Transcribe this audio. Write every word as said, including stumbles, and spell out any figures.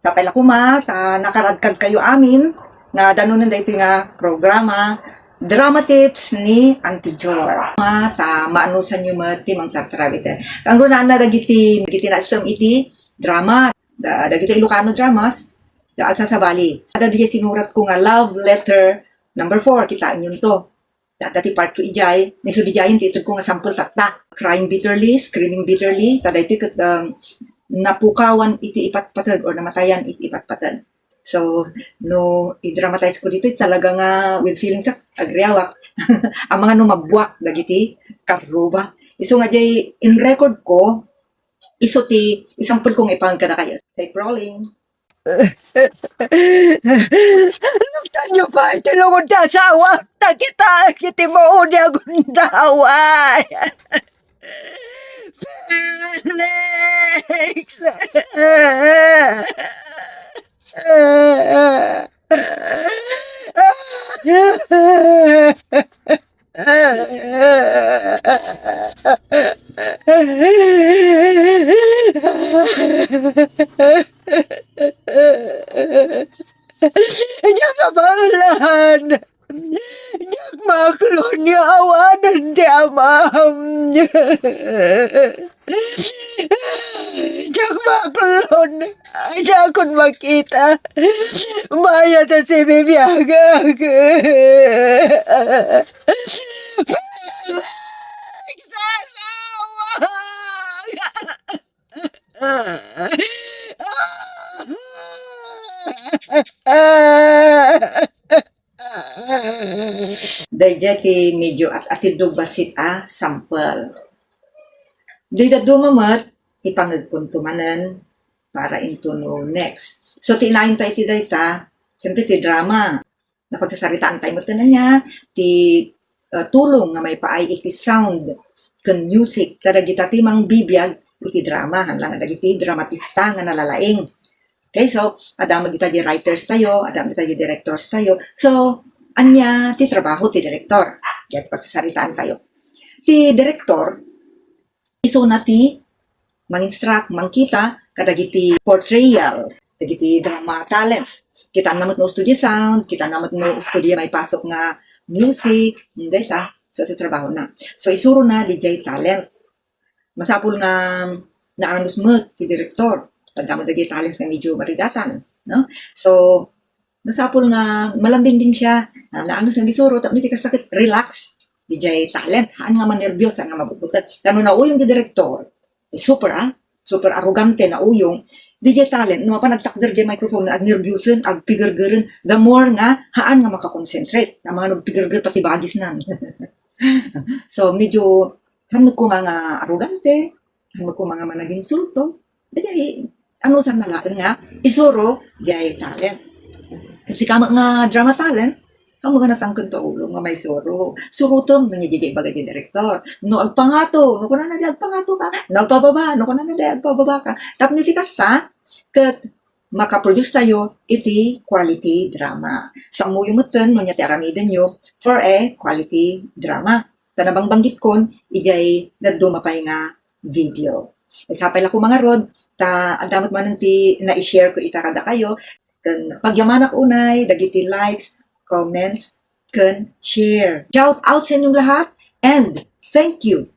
Sapay la koma ta nakaradkadkayo amin nga danunen daytoy nga programa, Drama Tips ni Auntie Jor. Ma, ta maanusanyo met ti mangtartarawiden. Kangrunaanna dagiti, dagiti naisem iti drama, da-, dagiti Ilocano dramas, da agsasabali. Adda diay sinuratko nga love letter number four, kitaenyo to. Adda ti part two idiay, isu diay ti itedko nga sample tatta. Crying bitterly, screaming bitterly, ta daytoy ket, um, napukawan iti ipatpateg or namatayan iti ipatpateg. So, no i-dramatize ko ditoy, talaga nga with feelings ak, agriawak. Amangan no mabuak dagiti karruba. Isu nga diay in record ko, isu ti isampel ko nga ipangan kadakayo. Tape rolling. Luktanyo pay ti lungod ti asawa, ta kita iti maudi a gundaway. Felix! Diak kabaelan. Diak maklon nga awanen ti amam. Diak maklon. Diakon makita. Mayat a sibibiagak. Sasawa! Daydiay ti medyo at-atidog bassit a sample. Daydiay duma met, ipangegkonto manen para into no next. So, ti inayonta iti dayta, siyempre, ti drama. Napagsasaritaan tayo met ania ti, ah, tulong nga maipaay iti sound ken music kadagita ti mangbibiag iti drama, haan lang dagiti dramatista nga nalalaing. Okay, so, adda met dita di writers tayo, adda met dita di directors tayo. So, ania ti trabaho ti director? Ket pagsasaritaan tayo. Ti director, isuna ti manginstruct, mangkita kadagiti portrayal dagiti drama talents. Kitaenna met no usto diay sound, kitaenna met no usto diay maipasok nga music, dayta. So, ti trabahona. So, isurona diay talent. Masapul nga naanus met ti direktor. Adda met dagiti talents nga medyo marigatan, no? So, masapul nga malambingbing siya. Ah, naanus nga agisuro, tapno iti kasta ket relax. Diay talent, haan nga manerbios, haan nga mabutbutek. Tapno nauyong ti direktor, eh, super, ah, super arrogante, nauyong. Diay talent, no mapan agtakder diay microphone, agnerbiosen, agpigergeren, the more nga haan nga makakonsentrate. Amangan no agpigerger pati bagisnan. So, medyo, haan met koma nga arrogante, haan met koma nga managinsulto. Diay, anusanna laeng nga isuro diay talent. Ket sika met nga drama talent, ammok nga natangken ti ulo nga maisuro. Surotem no ania diay ibaga ti direktor. No agpangato, no kunana diay agpangato ka. No agpababa, no kunana diay agpababa ka. Tapno iti kasta, ket makaproduce tayo iti quality drama. So, ammoyo metten no ania ti aramidenyo for a quality drama. Ta nabangbanggitkon, idiay dadduma pay nga video. Sapay la koma ngarud, ta adda met manen ti nai-share ko ita kadakayo, ken pagyamanak unay dagiti likes, comments, ken share. Shout out sa inyong lahat, and thank you.